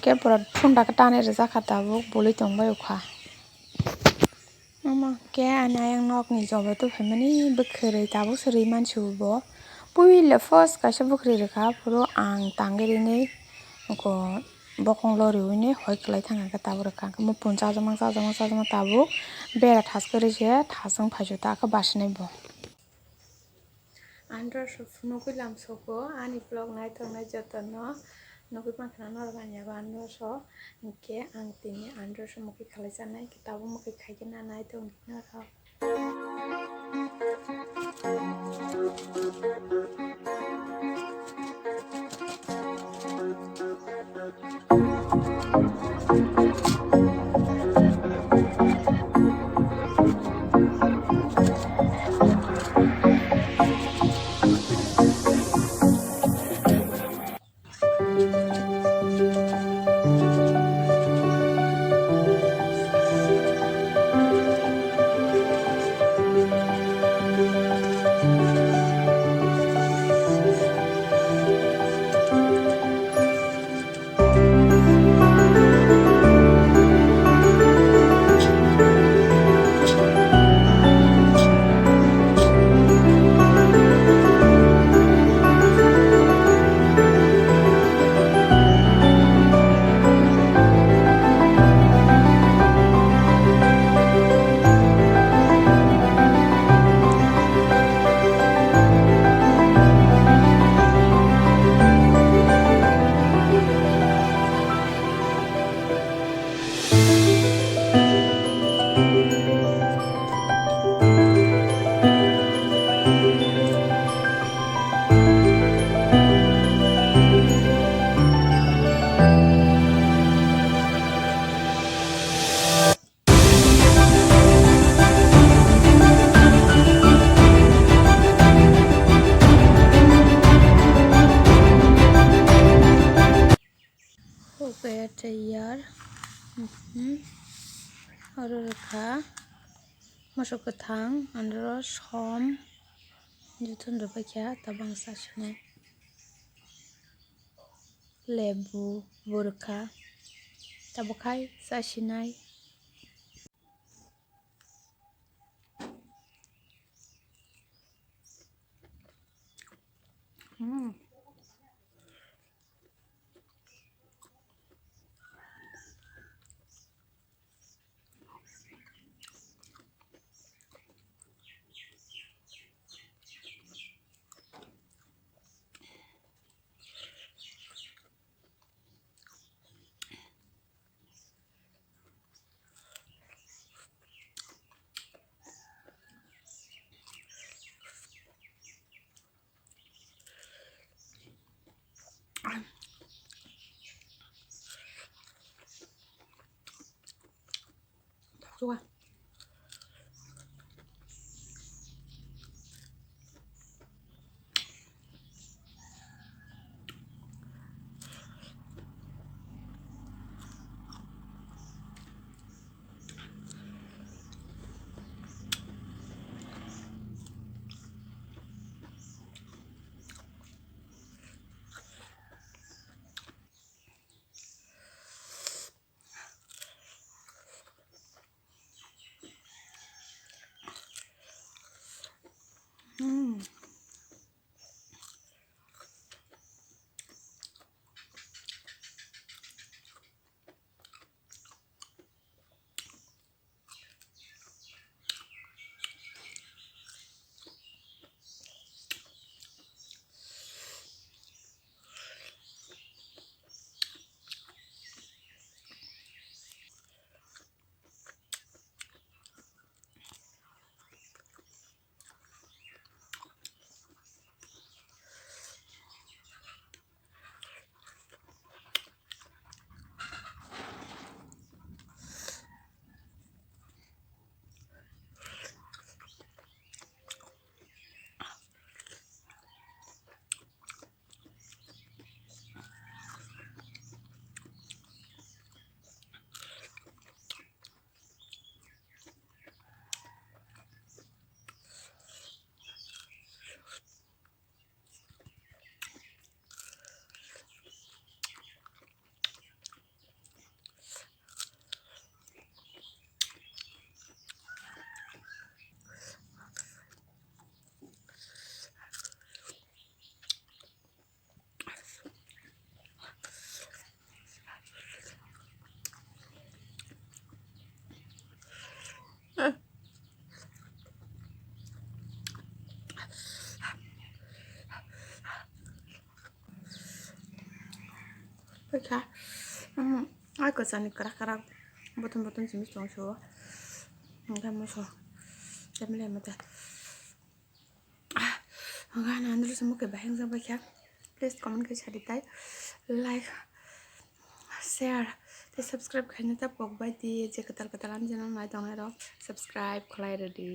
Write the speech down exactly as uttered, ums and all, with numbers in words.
Tei pura thunda khe tanwi rijak kha, tabuk bwlwi tongbai kha. Omo khe ani ayang nokni joba tubuphaimani bwkhwrwi tabuk se rwi mansi bo. Puila first kaisa bwkhwrwi rwkha, aphuru ang tangwi rinwi oko bokong loriwi hoi kwlai thangkha, tabuk rwkha. Mupung chajakma chajakma chajakma tabuk bera thaskhe rwi se thasung phaisu ta khe basinai bo. Andro so phunugwi lamsoko ani vlog naithoknai jotono nugwi mankha norok ani abo andro so, hinkhe ang tini andro so mukhi khalai chanai, tabuk mukhi khaikhe na naithok norok. Hukaya tayar. Mhm. Oro rwkha mosok kwthang, andro som, jotono rwbaikha, tabang sa sinai. Lebu bo rwkha, tabuk khai sa sinai. Hmm. Paikha, um, ai kwchani kwrak kwrak button button simi tong so. Hingkhe moso. Temle mate. Ah, hingkhe ano andro se mokhe bahai wngsa paikha. Please comment khe sadi tai. Like, share, tei subscribe khaina ta pok bai di. Je kwtal kwtal ani channel nai tongnai rok subscribe khlai rwdi.